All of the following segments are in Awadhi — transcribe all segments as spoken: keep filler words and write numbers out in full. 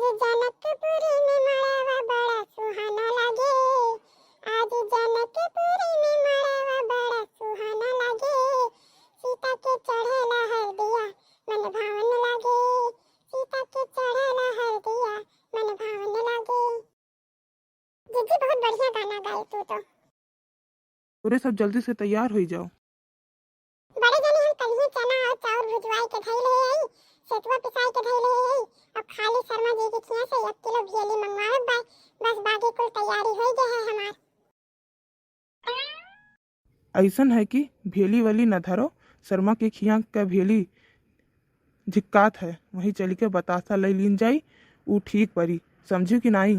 आज जनकपुरी में मड़वा बड़ा सुहाना लागे, आज जनकपुरी में मड़वा बड़ा सुहाना लागे। सीता के चढ़ेला हरदिया मन भावन लागे, सीता के चढ़ेला हरदिया मन भावन लागे। जीजी, बहुत बढ़िया गाना गाई तू तो। तोरे सब जल्दी से तैयार होई जाओ। बड़े जनी, हम कल्ही चना और चाउर भुजवाई के धई ले आई, सेतुआ पिसाई के धई ले आई, अब खाली शर्मा जी के खिया से एक किलो भेली मंगवावे बा, बस बाकी कुल तैयारी होई गए है हमार। ऐसन है कि भेली वाली न धरो, शर्मा के खिया के भेली झिक्कात है, वहीं चली के बतासा ले लीन जाई, ऊ ठीक परी, समझियो कि नाई?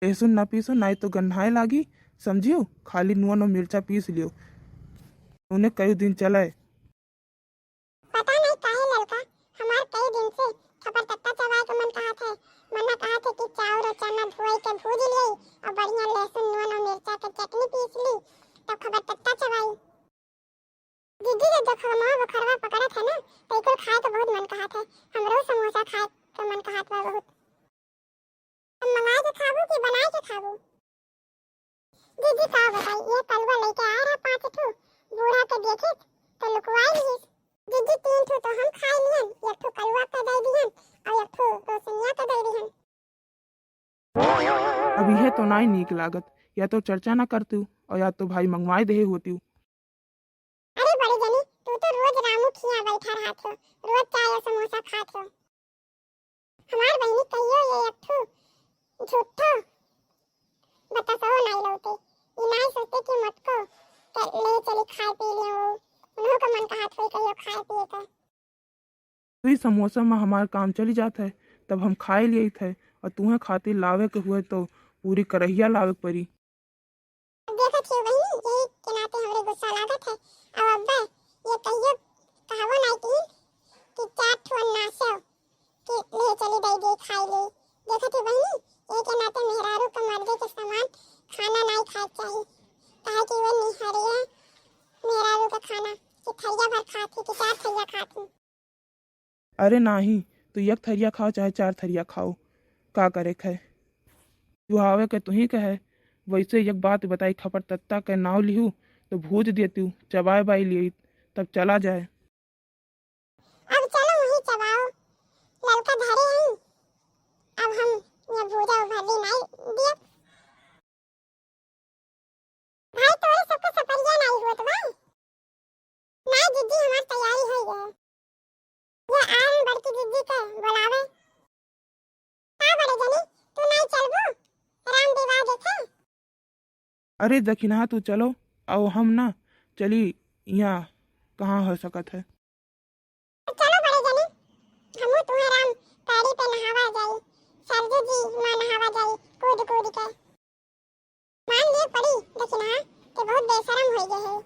लहसुन ना पीसो, नाई तो गन्हाए लागी, समझियो? खाली नुआ और मिर्चा पीस लियो, उन्हें कई दिन चले। पता नहीं काहे ललका, हमार कई दिन से खबर तत्ता चबाए के मन कहत है। मन्ना कहत है कि चाउर और चना धोई के भूज लिए और बढ़िया लहसुन, नून और मिर्चा के चटनी पीस ली, तब खबर तत्ता चबाई। दीदी के जखरवा बखरवा पकड़त है ना, तो इकुल खाए के बहुत मन कहत है। हमरो समोसा खाए के मन कहत बा बहुत। हम मंगाए के खाबू कि बनाए के खाबू? दीदी का बताई, ये कलुआ लेके आए रहा पाँच ठो, बूढ़ा के देखे तो लुकवाई लिहिस। दीदी तीन ठो तो हम खाए लिहन, एक ठो कलुआ के दे दिहन और एक ठो रोशनिया के दे दिहन। अब यह तो नाई नीक लागत, या तो चर्चा ना करतू और या तो भाई मंगवाए देहे होतू। अरे बड़े जनी, तू तो रोज रामू खिया बैठा रहत हो, रोज चाय और समोसा खात हो। हमार बहिनी कहियो ये एक ठो झूठो बतासो नाई लौटे। ई नाई सोचते कि मटको के ले चली खाए पी ले हो। उन्हों का मन कहत होई कहियो खाए पिए का। तू ही समोसा में हमार काम चली जात है, तब हम खाए लिए थे, और तुम्हें खातिर लावे के हुए तो पूरी करहिया लावे के पड़ी। अब देखत हियो बहिनी, यही के नाते हमरे गुस्सा लागत है। अब अब्बा ये कहियो कहवो नाई की कि चार ठो अन्नासो कि ले चली दई दे खाए ले। देखत हियो बहिनी, यही के नाते मेहरारू के मर्दे के समान खाना नाई खाए चाही, काहे कि वो निहरिया मेहरारू के खाना कि थरिया भर खात ही कि चार थरिया खात ही। अरे नाही, तू एक थरिया खाओ चाहे चार थरिया खाओ, का करे खे? तू आवे के तुही कहे, वैसे एक बात बताई, खबर तत्ता के नाव लिहू तो भूज देतू, चबाए बाई लियत, तब चला जाए। अब चलो वही चबाओ, ललका धरे आई, अब हम ये भूजा उभरली नाई दियब। भाई, तोरे सबके सपरिया नाई होत बा। ना दीदी, हमार तैयारी हो गए। ये आए हैं बड़की दीदी के बुलावे। का बड़े जनी, तू नाई चलबू राम विवाह देखे? अरे दखिनहा, तू चलो, आओ हम ना चली, यहाँ कहाँ हो सकत है। चलो बड़े जनी, हमहू तुहे राम पैड़ी पे नहावा जाई, सरजू जी माँ नहावा जाई, कूद कूद के। मान लिए पड़ी दखिनहा के बहुत बेशरम हो गए है।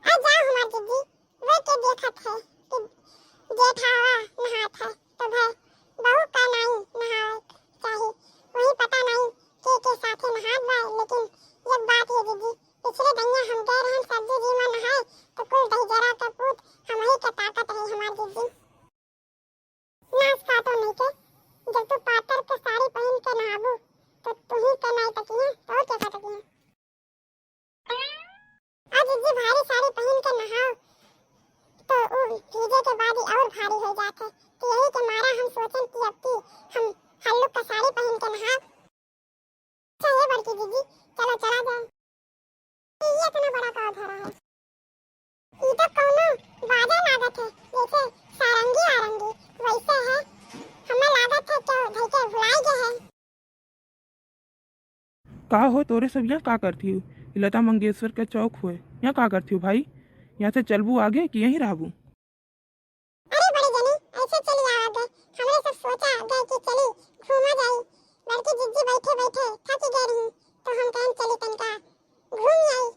आ जाओ हमार दीदी, वे के देखत है कि जेठावा नहात है, तो भाई बहू का नाई नहाए चाही। वही पता नहीं के के साथे नहात बा, लेकिन एक बात है दीदी, पिछले दहिया हम गए रहन सरजू जी में नहाए, तो कुल दही जरा के पूत हम ही के ताकत रही हमार दीदी। नाश काटो नहीं के, जब तू पातर के साड़ी पहन के नहाबू, तो तू ही के नाई तकिए, तो और क्या तकिए? आ दीदी, भारी साड़ी पहन के नहाओ, तो उ भीजे के बाद ही और भारी हो जात है। तो यही के मारा हम सोचन कि अब की हम हल्लुक का साड़ी पहन के नहाओ। अच्छा, ये बड़की दीदी, चलो चला जाए। ये इतना बड़ा का धरा है? ई तो कौनो बाजा लागत है, जैसे सारंगी आरंगी, वैसे है। हमें लागत है क्यों धई के भुलाई गए है। का हो तोरे सब यहाँ का करती हो? ई लता मंगेशकर के चौक हुए, यहाँ का करती हो भाई? यहाँ से चलबू आगे कि यहीं रहबू? अरे बड़े जनी, ऐसे चली आवा गए। हमरे सब सोचा गए कि चली घूमा जाई। बड़की जिज्जी बैठे बैठे थक गए रही, तो हम कहन चली तनका घूम आई।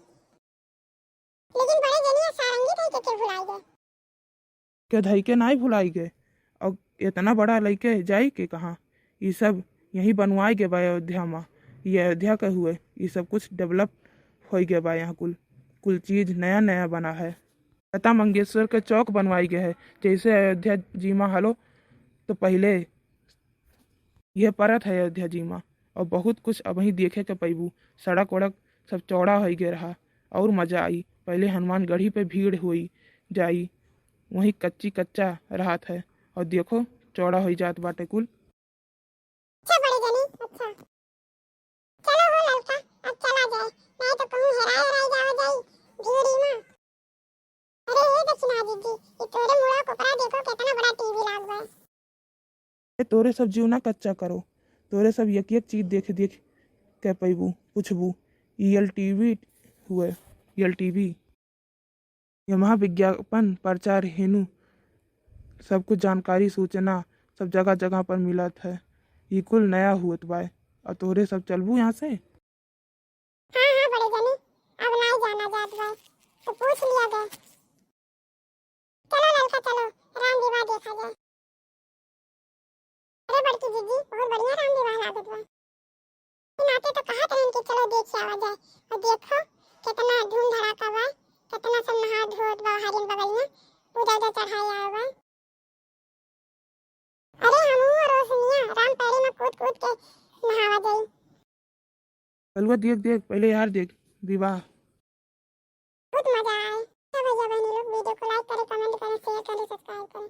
लेकिन बड़े जनी, सारंगी धई के, के भुलाई गए। के धई के नाई भुलाई गए? और इतना बड़ा लइके जाई के कहाँ? ई सब यहीं बनवाए गए बा अयोध्या में। ये अयोध्या के हुए, ई सब कुछ डेवलप हो गए बा यहाँ कुल, कुल चीज नया नया बना है। लता मंगेशकर के चौक बनवाई गए है, जैसे अयोध्या जी में हलो तो पहिले यह परत है अयोध्या जी मा, और बहुत कुछ अबहीं देखे के पैबू। सड़क वड़क सब चौड़ा होइ गए रहा, और मजा आई। पहिले हनुमानगढ़ी पे भीड़ होई जाई, वहीं कच्ची कच्चा रहत है, और देखो चौड़ा होइ जात बाटे कुल। अच्छा बड़े जनी, अच्छा। चलो हो ललका, अब चला जाए, नहीं तो कहूँ हेराए हेराए जावा जाई भीड़ी मा। अरे ये दक्षिणा दीदी, ये तोरे मुड़ा कोपरा देखो कितना बड़ा टीवी लाग बा। ए, तोरे सब जीवना कच्चा करो, तोरे सब एक एक चीज देख देख के पैबू, पूछबू, ई एल टीवी हुए, एल टीवी। ये महा विज्ञापन प्रचार हेनु सब कुछ जानकारी सूचना सब जगह जगह पर मिलत है। ई कुल नया हुअत बाय, और तोरे सब चलबू यहाँ से? हाँ, हाँ, बड़े जनी, अब नाई जाना जात बा, तो पूछ लिया गया। चलो ललका, चलो, राम विवाह देखा जाए। अरे बड़की जीजी, बहुत बढ़िया राम विवाह लागत बा। ई नाते तो कहत रहन कि चलो देख आवा जाए, और देखो कितना धूम धड़ाका बा, कितना सब नहा धोत बा, हारिन बगलिया पूजा उजा चढ़ाए आवा बा। अरे हमहू रोशनिया राम पैरी में कूद कूद के नहावा जाई। कलुआ देख देख, पहले यार देख विवाह। बहुत मजा आए। तो भैया बहनी लोग वीडियो को लाइक करें, कमेंट करें, शेयर करें, सब्सक्राइब करें।